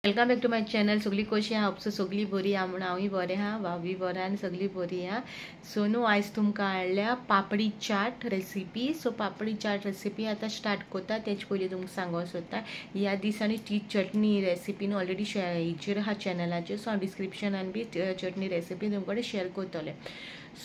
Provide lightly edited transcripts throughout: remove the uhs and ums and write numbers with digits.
Welcome back to my channel. सगळी कशी आहा होप सगळी बरी आहा म्हणून हांवूय बरें आहा, भावूय बरें आनी सगळी बरी आहा. सो न्हू आयज तुमकां हाडल्या papdi chaat recipe. So papdi chaat recipe आतां स्टार्ट करता. तेच पयलीं तुमकां सांगूंक सोदता, ह्या दिसांनी ती चटणी रेसिपी न्हू ऑलरेडी हेचेर आहा चॅनलाचेर. सो हांव डिस्क्रिप्शनान बी चटणी रेसिपी तुमकां कडेन शेअर करतलें.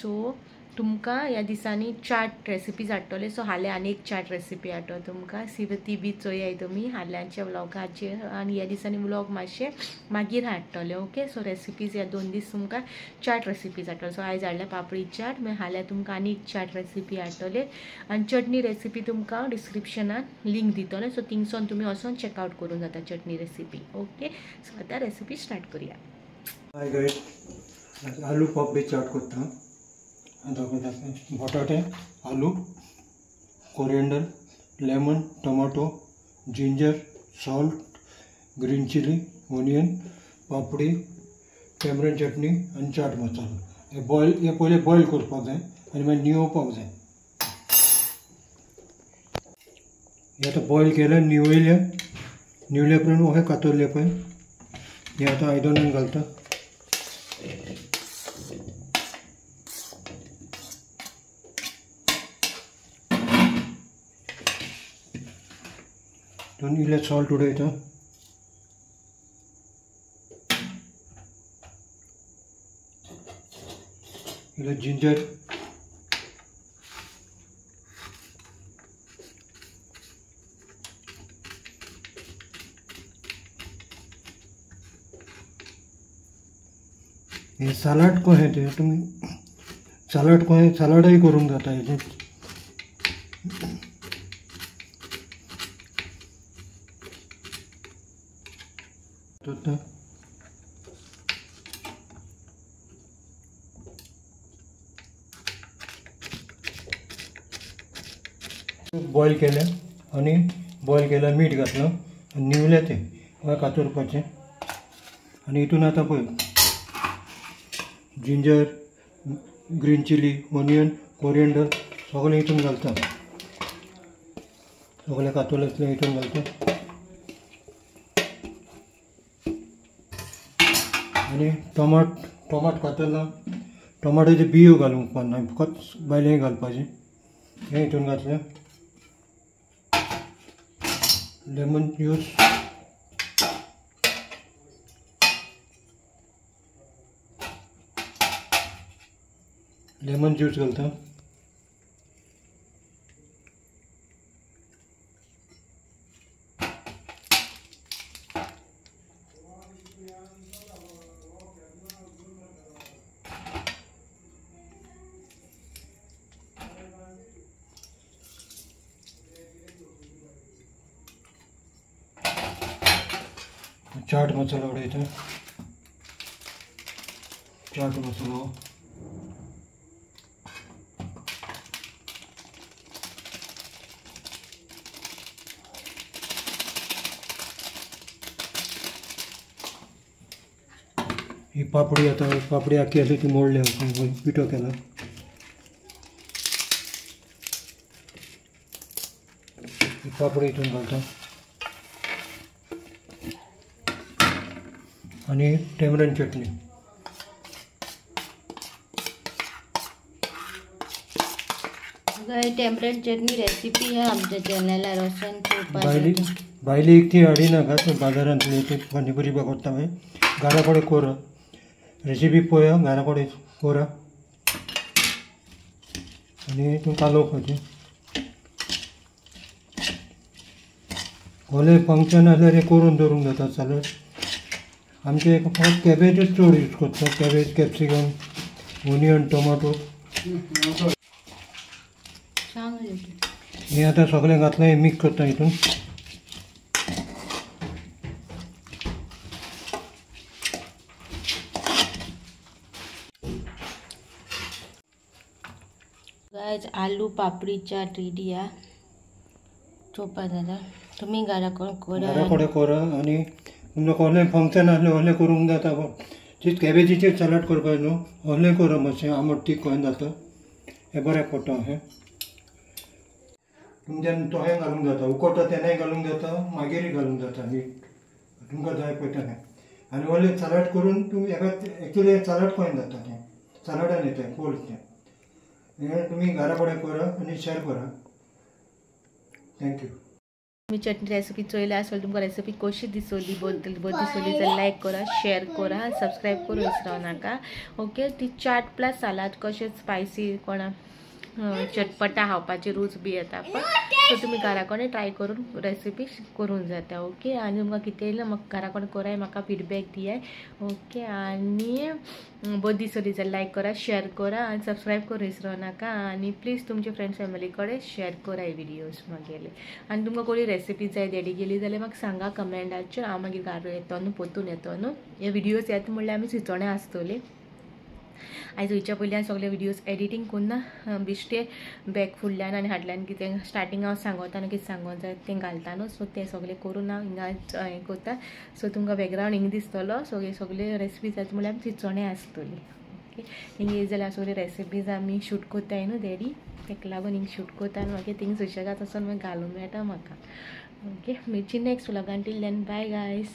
सो तुमकां ह्या दिसांनी चाट रेसिपीज हाडटले. सो हाल्यां आनी एक चाट रेसिपी हाडटलो तुमकां, ती बी चोयाय तुमी हाल्यांच्या व्लॉगाचेर. आनी ह्या दिसांनी व्लॉग मातशे मागीर हाडटले. ओके, सो रेसिपीज ह्या 2 दीस तुमकां चाट रेसिपीज हाडटले. सो आयज हाडल्या पापडी चाट, मागीर हाल्यां तुमकां आनी एक चाट रेसिपी हाडटले. आनी चटणी रेसिपी तुमकां डिस्क्रिप्शनान लिंक दितले. सो थिंगसून तुमी वचोन चॅकआवट करूंक जाता चटणी रेसिपी. ओके, सो आतां रेसिपी स्टार्ट करुया. हाय गायज, आलू पापडी चाट करता. बटाटे, aloo, coriander, lemon, tomato, ginger, salt, green chilli, onion, papdi, tamarind chutney आनी चाट मसालो. हे बॉयल, हे पयले बॉयल करपाक जाय आनी मागीर निवोवपाक जाय. हे आतां बॉयल केलें, निवयलें, निवले उपरांत अशें कातरलें पळय. हे आतां आयदनान घालता. दोन इल्लें सॉल्ट उडयता. इल्लें जिंजर, हे सलाड कशें तें तुमी सलाड कशें सलाडय करूंक जाता. हेजें बॉयल केलें आनी बॉयल केलें, मीठ घातलां आनी निवलें तें कातरपाचें. आनी हितून आतां पळय ginger, green chilli, onion, coriander सगळें हितून घालता. सगळें कातरलें तितलें हितून घालता. आनी टोमाट, टोमाट कातरलां, टोमाटोचे बियो घालूंक पडना, फकत बायलें घालपाचें. हें हितून घातलें. लेमन ज्यूस, लेमन ज्यूस घालता. चाट मसाला उडयता. चाट मसालो, ही पापडी आतां पापडी आख्खी आसली ती मोडल्या, पिठो केला. ही पापडी हितून घालता. आनी टेमरन चटणी, टेमरन चटणी रेसिपी आहा आमच्या चॅनलार वचून पळोवपाक. भायली एक ती हाडिनाका, बाजारांतली ती पानीपुरी बी करता पळय, घरा कडेन करा रेसिपी पळया, घरा कडेन करा आनी तूं कालोवपाचें. कसलें फंक्शन आसल्यार हें करून दवरूंक जाता सॅलड. आमचे एक फकत कॅबेजूच चड यूज करता, कॅबेज, कॅप्सिकम, ओनियन, टोमाटो. हें आतां सगळें घातलें, हें मिक्स करता हितून. गायज, आलू पापडी चाट रेडी आहा. चोवपा जाता तुमी घरा कडेन करा, घरा कडेन करा. आनी तुमकां कसलें फंक्शन आसलें असलें करूंक जाता. तीच कॅबेजीचेर सॅलड करपाक न्हू, असलें करा मातशें आमट तीख कशें जाता हें बऱ्याक पडटा. अशें तुमच्यान तोहें घालूंक जाता, उकडटा तेन्नाय घालूंक जाता, मागीरय घालूंक जाता मीठ. तुमकां जाय पळय तें. आनी ओले सलाड करून तुमी एका एक्चुली सलाड करून जाता तें, सलाडान येता कोल्ड तें. हें तुमी घरा कडेन करा आनी शेअर करा. Thank you. तुमी चटणी रेसिपी चोयल्या आसतली, तुमकां रेसिपी कशी दिसली, बरी दिसली जाल्यार लायक करा, शेअर करा, सबस्क्रायब करूं विसरो नाका. ओके, ती चाट प्लस सालाद कशें स्पायसी कोणा चटपटा खावपाची रूच बी येता पळय, सो तुमी घरा कडेन ट्राय करून रेसिपी करूंक जाता. ओके, आनी तुमकां कितें येयलें म्हाका घरा कडेन कराय, म्हाका फिडबॅक दियाय. ओके, आनी बरी दिसली जाल्यार लायक करा, शेअर करा आनी सबस्क्रायब करूं विसरो नाका. आनी प्लीज तुमचे फ्रेंड्स फॅमिली कडेन शेअर कराय व्हिडियोज मागेले. आनी तुमकां कोणी रेसिपी जाय डॅडी गेली जाल्यार म्हाका सांगा कमेंटाचेर, हांव मागीर घरा येतो न्हू, पोतून येतो न्हू. हे व्हिडियोज येता म्हणल्यार आमी सुचोवणें आसतली. आयज वयच्या पयलीं हांवें सगळे व्हिडियोज एडिटींग करून बेश्टे बॅक फुडल्यान आनी हाडल्यान कितें स्टार्टींग हांव सांगता न्हू, कितें सांगोंक जाय तें घालता न्हू, सो तें सगळें करून हांव हिंगा हें करता. सो तुमकां बॅकग्रावंड हिंगा दिसतलो. सो हे सगळे रेसिपीज जाता म्हणल्यार आमी चिंचोणें आसतली. ओके, हिंगा येयली जाल्यार सगळे रेसिपीज आमी शूट करताय न्हू डॅडी, तेका लागून हिंगा शूट करता आनी मागीर थिंगा सुशेगाद वचोन मागीर घालूंक मेळटा म्हाका. ओके, मेळची next व्लॉगान. Till then bye guys.